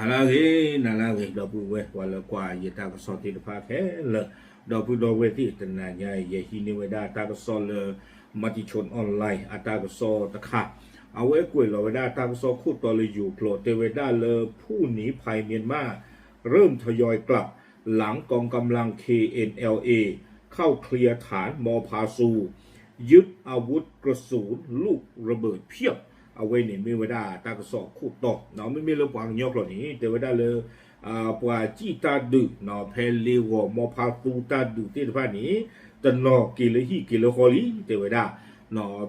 နၤလၢအဂ့ၤ, နၤလၢအဂ့ၤ ဒီပုၢ်ဝဲၢ် ပှၤလၢကွၢ်ယတၢ်ကစီၣ်သ့ၣ်တဖၣ်ခဲလၢာ်, ဒီပုၢ်ဒီဝဲၢ်သ့ၣ် တနၤညါအံၤ ယဟံးန့ၢ်ဝဲဒၣ်တၢ်ကစီၣ်လၢ Matichon Online အတၢ်ကစီၣ်တခါ, အဝဲကွဲးလီၤဝဲဒၣ်တၢ်ကစီၣ်ခိၣ်တီလၢယိၤကျိာ် တဲဝဲဒၣ်လၢ ผู้ลี้ภัยเมียนมาเริ่มทยอยกลับ หลังกองกำลัง เคเอ็นแอลเอ เข้าเคลียร์ฐานมอภาซู ยึดอาวุธกระสุนลูกระเบิดเพียบ အဝဲန့ၣ်မ့ၢ်ဝဲဒၣ်တၢ်ကစီၣ်ခိၣ်တီ, မ့မ့ၢ်လၢပှၤကညီကျိာ်န့ၣ် တဲဝဲဒၣ်လၢ ပှၤစံၣ်တၢ်ဒုး ဖဲလ့ဂီၤ မီဖါသူတၢ်ဒုးသ့ၣ်တဖၣ်န့ၣ် တနီၤက့ၤလၢဟံၣ်က့ၤလၢဃီလံ တဲဝဲဒၣ်,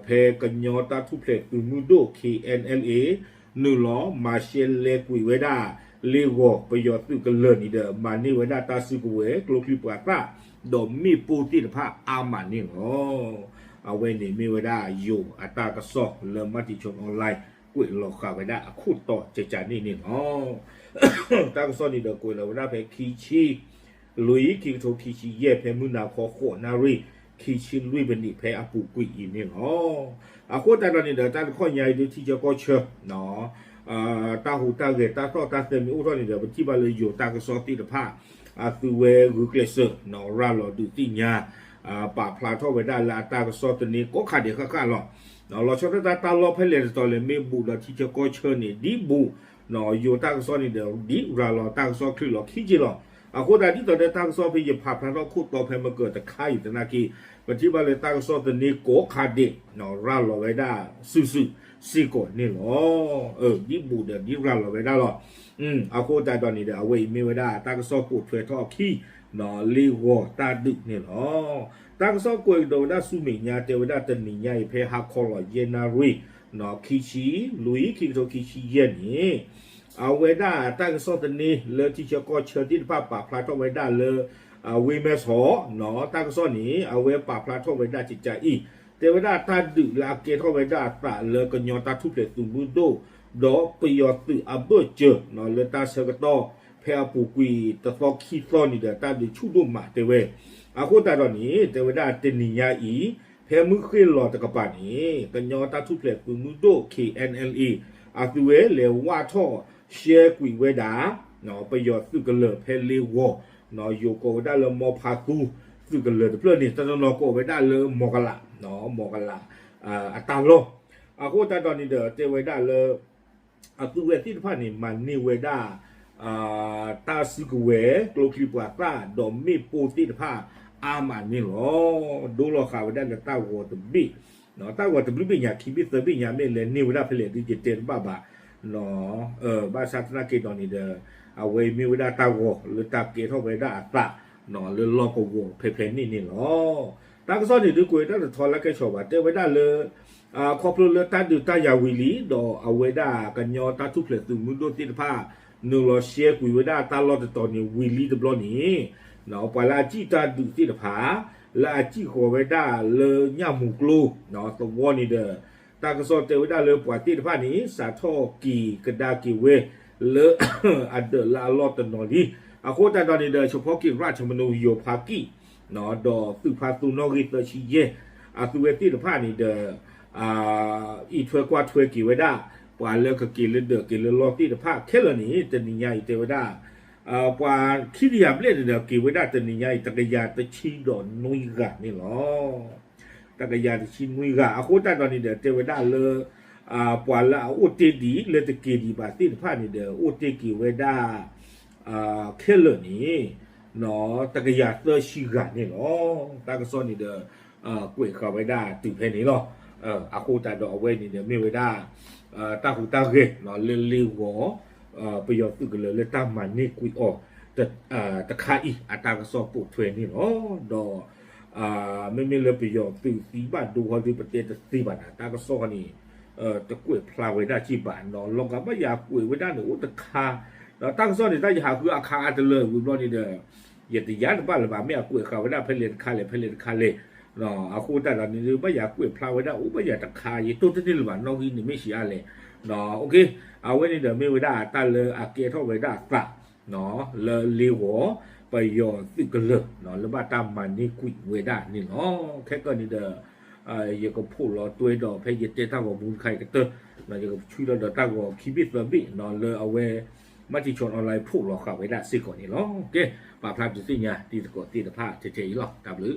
ဖဲကညီတၢ်ထူၣ်ဖျဲးသုးမုၢ်ဒိၣ် KNLA နုာ်လီၤမၤရှဲလဲၤကွံာ်ဝဲဒၣ် လ့ဂီၤပယီၤသုးကလၢာ်န့ၣ်ဒီး မၤန့ၢ်ဝဲဒၣ်တၢ်စုကဝဲၤ ကျိချံမျိာ်သၣ် ဒီးမ့ၣ်ပိၢ်သ့ၣ်တဖၣ်အါမးန့ၣ်လီၤ. အဝဲန့ၣ်မ့ၢ်ဝဲဒၣ်ယိၤအတၢ်ကစီၣ်လၢ Matichon Online ကွဲးလီၤဃာ်ဝဲဒၣ်အခိၣ်တီကကန့ၣ်န့ၣ်လီၤ. တၢ်ကစီၣ်န့ၣ်ဒီးကွဲးလီၤဝဲဒၣ်ဖဲခံဆံ လွံၢ် ခံကထိခံဆံယဲၢ် ဖဲမုၢ်နၤခီ ဃိးနၣ်ရံၣ် ခံဆံလွံၢ်မံးနံး ဖဲအပူၤကွံာ်အံၤန့ၣ်လီၤ. အဃိသတးဒီးန့ၣ်ဒီး တၢ်တခီညါအံၤဒုးထံဆၢကီၢ်ဆၢ တၢ်ဟူးတၢ်ဂဲၤတၢ်သီၣ်တၢ်သဲမ့ၢ်အိၣ်ထီၣ်န့ၣ်ဒီး ပထံၣ်ဘၣ်လၢယိၤတၢ်ကစီၣ်သ့ၣ်တဖၣ် အသုဝဲဂုာ်ကျဲးစၢး ရၤလီၤဒုးသ့ၣ်ညါ ပာ်ဖျါထီၣ်ဝဲဒၣ်လၢအတၢ်ကစီၣ်သန့ကိးခါဒဲးဃၣ်ဃၣ်လီၤ. လီၤဆီဒၣ်တၢ်တၢ်လီၢ်ဖဲလဲၣ်တတီၤလဲၣ် မ့ၢ်ဘူးဒီးထံဆၢကီၢ်ဆၢန့ၣ် ဒ်ဘူး ယိၤတၢ်ကစီၣ်န့ၣ်ဒီး ဒ်ရၤလီၤတၢ်ကစီၣ်ချုးလီၤခံက့လီၤ. အဃိသတးဒ်သိးဒီးတၢ်ကစီၣ်ဖဲယဖးဖျါထီၣ်ခိၣ်တီဖဲမကၢၤတခါအံၤသနာ်က့ ပထံၣ်ဘၣ်လၢတၢ်ကစီၣ်သန့ကိးခါဒဲး ရၤလီၤဝဲဒၣ်စုာ်စုာ်စ့ၢ်ကီးန့ၣ်လီၤ. ဒ်ဘူးဒီးဒ်ရၤလီၤဝဲဒၣ်လီၤ. အဃိသတးဒီးန့ၣ်ဒီး အဝဲအံၤမ့ၢ်ဝဲဒၣ်တၢ်ကစီၣ်ပိာ်ထွဲထီၣ်အခံ လ့ဂီၤတၢ်ဒုးန့ၣ်လီၤ. တၢ်ကစီၣ်ကွဲးကဒီးဝဲဒၣ်ဆူမဲာ်ညါ တဲဝဲဒၣ်တနံၤညါအံၤ ဖဲဟါခီလီၤယဲၢ်နၣ်ရံၣ် ခံဆံ လွံၢ် ခံကထိခံဆံယဲၢ်န့ၣ် အဝဲဒၣ်တၢ်ကစီၣ်သန့လၢထံဆၢကီၢ်ဆၢသ့ၣ်တဖၣ်ပာ်ဖျါထီၣ်ဝဲဒၣ်လၢ ဝ့ၢ်မဲၢ်ဆီး တၢ်ကစီၣ်န့ၣ် အဝဲပာ်ဖျါထီၣ်ဝဲဒၣ်ကကးအံၤ တဲဝဲဒၣ်တၢ်ဒုးလၢအကဲထီၣ်ဝဲဒၣ်အသးလၢကညီတၢ်ထူၣ်ဖျဲးသုးမုၢ်ဒိၣ် ဒီးပယီၤသုးအဘၢၣ်စၢၤ လၢတၢ်ဆၢကတီၢ် ဖဲအပူၤကွံာ်တသီခံသီန့ၣ်ဒီး တၢ်ဒုးဆူၣ်ဒိၣ်မးတဲဝဲ. အဃိသတးဒီးန့ၣ် တဲဝဲဒၣ်တနံၤညါအံၤ ဖဲမုၢ်ဃ့ၢ်လီၤတကပၤန့ၣ် ကညီတၢ်ထူၣ်ဖျဲးသုးမုၢ်ဒိၣ် KNLA အသုဝဲလဲၤဝၢ်ထီၣ်ရှဲကွံာ်ဝဲဒၣ် ပယီၤသုးကလၢာ်ဖဲလ့ဂီၤ ယိၤကိးဝဲဒၣ်လၢမီဖးသူ သုးကလၢာ်တဖျၢၣ်န့ၣ် တနီၤနီၤကိးဝဲဒၣ်လၢမီၤကလး မီၤကလး အတၢ်လီၢ်. အဃိသတးဒီးန့ၣ်ဒီး တဲဝဲဒၣ်လၢ အသုဝဲသ့ၣ်တဖၣ်န့ၣ် မၤန့ၢ်ဝဲဒၣ် တၢ်စုကဝဲၤ ကျိချံမျိာ်သၣ် ဒီးမ့ၣ်ပိၢ်သ့ၣ်တဖၣ် အါမးန့ၣ်လီၤ. ဒိလီၤဃာ်ဝဲဒၣ်လၢတၢ်ဂီၤတဘ့ၣ် တၢ်ဂီၤတဘျုးဘ့ၣ်ညါ ခံဘ့ၣ်သၢဘ့ၣ်ညါ မ့ၢ်လဲၤန့ၢ်ဝဲဒၣ်ဖဲလဲၣ်ဒုး ယတဲတဘၣ်ဘၣ်. ဘၣ်ဆၣ်သနာ်က့ဒီးန့ၣ်ဒီး အဝဲအံၤမ့ၢ်ဝဲဒၣ်တၢ်ဂီၤလၢတၢ်ကဲထီၣ်ဝဲဒၣ်အသး လၢလီၢ်ကဝီၤဖဲဖဲန့ၣ်န့ၣ်လီၤ. တၢ်ကစီၣ်န့ၣ်ဒုးကွဲးတၢ်တထီလၢကဲဆီဘၣ် တဲဝဲဒၣ်လၢ ခီဖျိလၢတၢ်ဒုးတၢ်ယၤဝံၤလံ ဒီးအဝဲဒၣ်ကညီတၢ်ထူၣ်ဖျဲးသုးမုၢ်ဒိၣ်သ့ၣ်တဖၣ် နုာ်လီၤရှဲကွံာ်ဝဲဒၣ်တၢ်လီၢ်တတီၤန့ၣ်ဝံၤလံတဘျီန့ၣ် ပှၤလၢအစံၣ်တၢ်ဒုးသ့ၣ်တဖၣ် လၢအစံၣ်ဃီၤဝဲဒၣ်လၢညၣ်မူၤကျိ သဝီန့ၣ်ဒီး တၢ်ကစီၣ်တဲဝဲဒၣ်လၢပှၤသ့ၣ်တဖၣ်န့ၣ် စးထီၣ်က့ၤကဒါက့ၤဝဲ လၢ အဒၢးလၢအလီၢ်တနီၤလံ. အဃိသတးဒီးန့ၣ်ဒီး ဆၢဖီက့ၤရၣ်ဆၢမနုၤယိၤဖါကံၣ် ဒီးသုးဖးသူနီၣ်ဂံၢ်သၢဆံယဲၢ် အသုဝဲသ့ၣ်တဖၣ်န့ၣ်ဒီး အံးထွဲကွၢ်ထွဲက့ၤဝဲဒၣ် ပှၤလၢကက့ၤလၢဒၢးက့ၤလၢလီၢ်သ့ၣ်တဖၣ်ခဲလၢာ်န့ၣ် တနံၤညါအံၤတဲဝဲဒၣ် ပှၤခံကယၤဘျဲၣ်န့ၣ်ဒီး က့ၤဝဲဒၣ်တနံၤညါအံၤ တကယၤတဆံဒီးနွံဂၤန့ၣ်လီၤ. တကယၤတဆံနွံဂၤ အဃိသတးဒီးန့ၣ်ဒီး တဲဝဲဒၣ်လၢ ပှၤလၢအအိၣ်တ့ၢ်ဒံး လၢတက့ၤဒံးဘၣ်သ့ၣ်တဖၣ်န့ၣ်ဒီး အိၣ်တ့ၢ်က့ၤဝဲဒၣ် ခဲလၢာ်န့ၣ် တကယၤသၢဆံဂၤန့ၣ်လီၤ. တၢ်ကစီၣ်န့ၣ်ဒီး ကွဲးဃာ်ဝဲဒၣ်တုၤဖဲန့ၣ်လီၤ. အဃိသတးဒီးအဝဲန့ၣ်ဒီးမ့ၢ်ဝဲဒၣ် တၢ်ဟူးတၢ်ဂဲၤလၢလ့ဂီၤ ပယီၤသုးကလၢာ်လၢတၢ်မၤန့ၢ်ကွံာ်အီၤ တခါအံၤ အတၢ်ကစီၣ်ပိာ်ထွဲန့ၣ်လီၤ. ဒီး မ့မ့ၢ်လၢပယီၤသုးသံဘၣ်ဒိဟီဒုး ပတဲတသ့ဘၣ်နၤ တၢ်ကစီၣ်န့ၣ် တကွဲးဖျါဝဲဒၣ်က့ဘၣ်နီၤ လီၤဂာ်ဘၣ်ယၤကွဲးဝဲဒၣ်န့ၣ် အိၣ်တခါ ဒီးတၢ်ကစီၣ်န့ၣ် တၢ်ယဟးဃုအခါအါတလၢဝံၤဘျီန့ၣ်ဒီး ယတယါတဘၣ်လၢၤဘၣ် မ့ၢ်အကွဲးဃာ်ဝဲဒၣ်ဖဲလဲၣ်တခါလဲၣ် ဖဲလဲၣ်တခါလဲၣ် အဃိသတးဒီးန့ၣ် ဘၣ်ယၤကွဲးဖျါဝဲဒၣ်အိၣ်ဘၣ်ယၤတခါ ယတိၢ်တန့ၢ်လၢၤဘၣ် နီၣ်ဂံၢ်န့ၣ်မ့ၢ်ဆံးအါလဲၣ် အဝဲန့ၣ်ဒီးမ့ၢ်ဝဲဒၣ်တၢ်လၢအကဲထီၣ်ဝဲဒၣ်အသး လၢလ့ဂီၤ ပယီၤသုးကလၢာ် လၢဘၣ်တၢ်မၤန့ၢ်ကွံာ်ဝဲဒၣ်န့ၣ်လီၤ. ခဲကနံၣ်ဒီး ယကဖိးလီၤတွဲဒီးဖဲယတဲတၢ်ဂီၤမူတခါအံၤကတၢၢ် ယကဆွံလီၤဒီးတၢ်ဂီၤခံဘ့ၣ်သၢဘ့ၣ် လၢအဝဲ Matichon Online ဖိးလီၤဃာ်ဝဲဒၣ်စ့ၢ်ကီးန့ၣ်လီၤ. ကဲ, ပာ်ဖျါဒုးသ့ၣ်ညါတံၤသကိးသ့ၣ်တဖၣ်ထဲထဲအံၤလီၤ. တၢ်ဘျုး